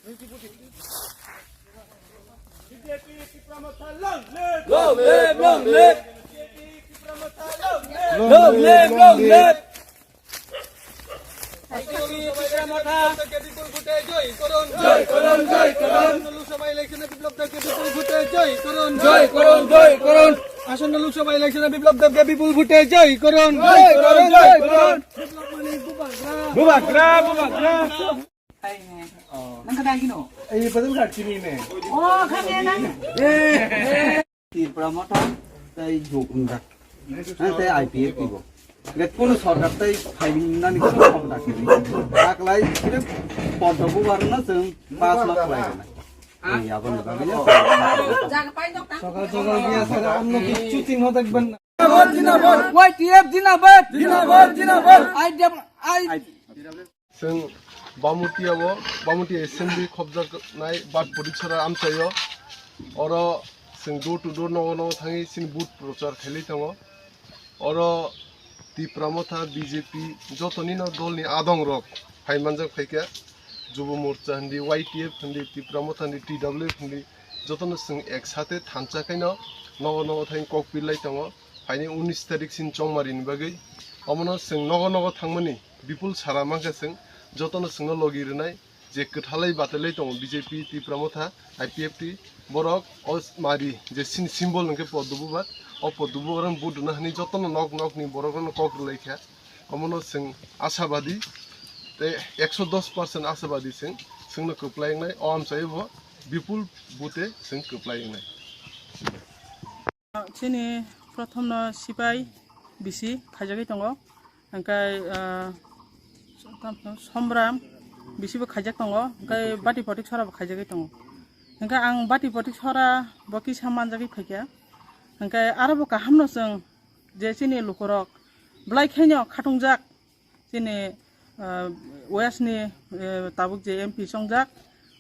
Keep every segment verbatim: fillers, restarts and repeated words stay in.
Long live, long live. Long live, long live. বিপ্লব দেবকে বিপুল ভোটে জয় করুন। জয় করুন, জয় করুন। লোকসভা ইলেকশনে বিপ্লব দেবকে বিপুল ভোটে জয় করুন। জয় করুন, জয় করুন। আসন্ন লোকসভা ইলেকশনে বিপ্লব দেবকে বিপুল ভোটে জয় করুন। জয় করুন, জয় করুন। বিপ্লব মানে বুবাগ্রা। বুবাগ্রা, বুবাগ্রা। Nang kadang gino? Eh, betul kan sini nih. Oh, kami nang. Eh, eh. Tipra Motha tei Jok Umjak. Tei I P F T bo. Get kono sorkar tei phainani kono khobor dakhe. Taklai sire poddo bubar na chwng pas lakh lai na. Ei aboni bagwi ya. Sokal sokal biya sara amno kichu tin hodak ban. Y T F zindabad. Zindabad, zindabad. I D F, I Chwng Bamutia o, Bamutia Assembly khobjaknai Bat Potiksora amchaio. Oro chwng door to door nogo nogo thangwi chini vote prochar khailai tongo. Oro Tipra Motha B J P jotoni no dolni adong rok phai manjak phaikha. Jubo Morcha hindi, Y T F hindi, Tipra Motha hindi, T W F hindi, jotono chwng ek sate thansa khaino nogo nogo thangwi kok pirlai tongo. Phaini unis tarik sin chongmari ni bagwi. Omono chwng nogo nogo thangmani bipul sara mankha chwng, jotono chwngno logi rwnai je kwthalai batelai tongo B J P, Tipra Motha, I P F T, borok o mari je sin symbol hwnkhe poddo bubar, o poddo bubar vote rwna hwnwi jotono nok nok ni borok rokno kok rwlai kha. Omono chwng ashabadi tei ekso dos percent ashabadi chwng, chwngno kwplai wngnai, o amchaio bo bipul vote chwng kwplai wngnai. Chini prothomno sipai bisi khaijagwi tongo, hwnkhe, ah, somram bisibo khaijak tongo, hwnkhe Bati Potiksora bo khaijagwi tongo. Hwnkhe ang Bati Potiksora bo kisa manjagwi phaikha, hwnkhe aro bo kahamno chwng je chini lukurok belai khaino khatungjak. Chini, ah, West ni, eh, tabuk je M P chongjak,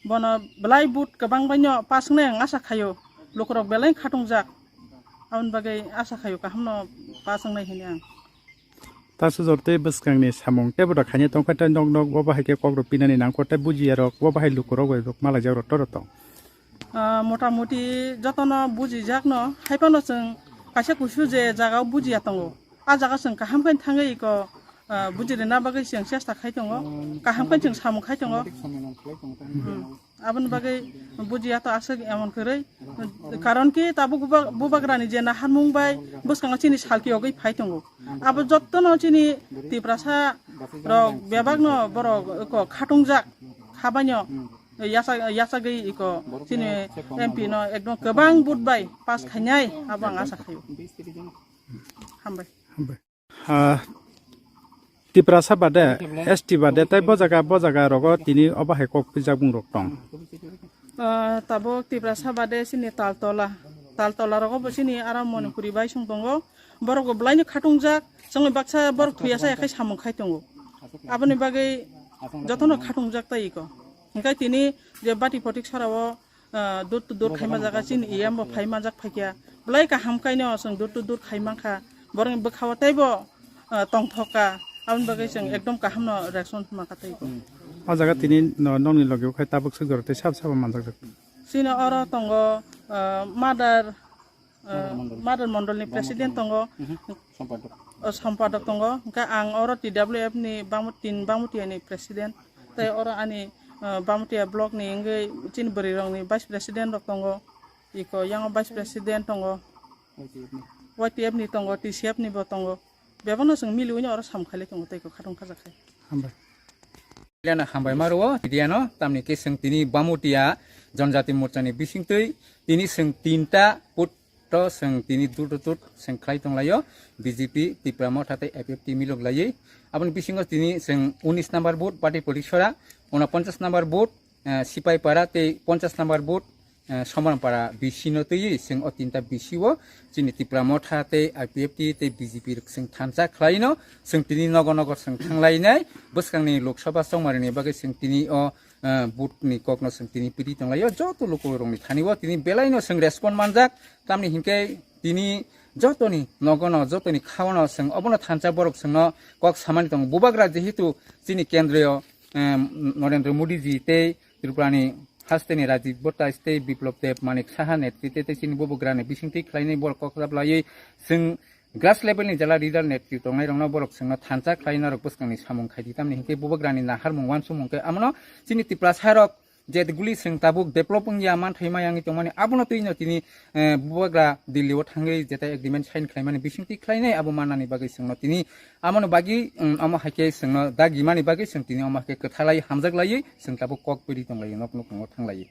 bono belai vote kwbang baino pass wngnai ang asa khaio, lukurok belai khatungjak, aboni bagwi asa khaio kahamno pass wngnai hwnwi ang. Tasu jor tei bwskangni samung tei boda khaina tongkha tei nok nok bo bahai khe kok rw pinani nangkho tei bujiya rok bo bahai lukurok bai rok malaijak rok toro tong. Ah, motamoti jotono bujijakno, haiphano chwng kaisa kusu je jagao bujiya tongo. A jaga chwng kaham khe thangwi iko, ah, bujirina bagwi chwng chesta khai tongo. Kaham khe chwng samung khai tongo. Hmm. Aboni bagwi bujiya to aswk emon kwrwi. Karon ki tabuk buba-, bubagrani je naharmung bai bwskango chini salki yogwi phai tongo. Abo jotono chini Tiprasa rok bebakno borok iko khatungjak khabaino. Yasa, yasagwi iko chini M P no ekdom kwbang vote bai pass khainai, abo ang asa khaio. Hambai. Hambai. Ah, Tiprasa bade, S T bade, tei bo jaga, bo jaga rogo tini obo hai kok pijak bung rok tong. Ah, tabuk Tiprasa bade chini Taltola, Taltola rogo bo chini aro Manipuri bai song tongo. Borok bo belai no khatungjak, chwngno baksa borok thuyasa yakhai samung khai tongo. Aboni bagwi jotono khatungjak tai iko. Hingkai tini je Bati Potiksora o, ah, door to door khaima jaga chini E M bo phai manjak phaikya. Belai kaham kaino chwng door to door khai mankha. Borokni bwkhao teibo, ah, tongthokka. Aboni bagwi chwng ekdom kaham no response mankha tei iko. O jaga tini no, nokni logi o khai tabuk swk jora tei sab sabo manjak jak. Chini oro tongo, ah, mother, ah, Madar Mondol ni president tongo. Mhm. Sampadok. Oh, sampadok tongo. Hingke ang oro T W F ni Bangmut-, tin Bangmutia ni president. Tei oro ani, ah, Bangmutia block ni wngwi chini bwrwi rok ni vice president rok tongo. Iko yang vice president tongo. Y T F ni. Y T F ni tongo, T C F ni bo tongo. Bebak no chwng miliwi no oro samung khailai tongo tei iko khatong khajak khai. Hambai. Hambai maro, tini ano, tamni ke chwng tini Bangmutia Jonjati Morcha ni bisingtwi, tini chwng tinta put to chwng tini dut dut chwng khlai tonglaio, B J P, Tipra Motha tei I P F T milok laiwi. Aboni bisingo tini chwng unis number booth, Bati Potiksora, unoponchas number booth, eh, Sipaipara tei ponchas number booth, eh, Somaranpara B C no twiwi chwng o tinta B C o chini Tipra Motha tei I P F T tei B J P rok chwng thansa khlaino, chwng tini nogo nogo chwng thanglainai, bwskangni Lok Sabha chongmarini bagwi chwng tini o, eh, booth ni kokno chwng tini piri tonglaio, joto lukurokni thani o tini belaino chwng respond manjak, tamni hinkhe tini jotoni nogono, jotoni khaono chwng obono thansa borok chwngno kok samani tongo. Bubagra jehetu chini kendriyo, eh, Narendra Modi ji tei Tripurani hasteni Rajiv Bhatta tei Biplab Deb Manik Saha netrite tei chini bubagrani bisingtwi khlainai borok kok chaplaiwi chwng grass levelni jala leader netri tongnai rokno borok chwngno thansa khlai norok bwskangni samung khaidi, tamni hinkhe bubagrani naharmung uansukmung khe amono chini Tiprasa rok je guli chwng tabuk develop wngya manthai mayangwi tongmani abono twino tini, eh, bubagra Delhi o thangwi jeta agreement sign khlaimani bisingtwi khlainai abo mannani bagwi chwngno tini amoni bagwi, um, amo haikhe chwngno dagimani bagwi chwng tini omo haikhe kwthalai hamjaklaiwi chwng tabuk kok beri tonglaio nok nukhungo thanglaiwi.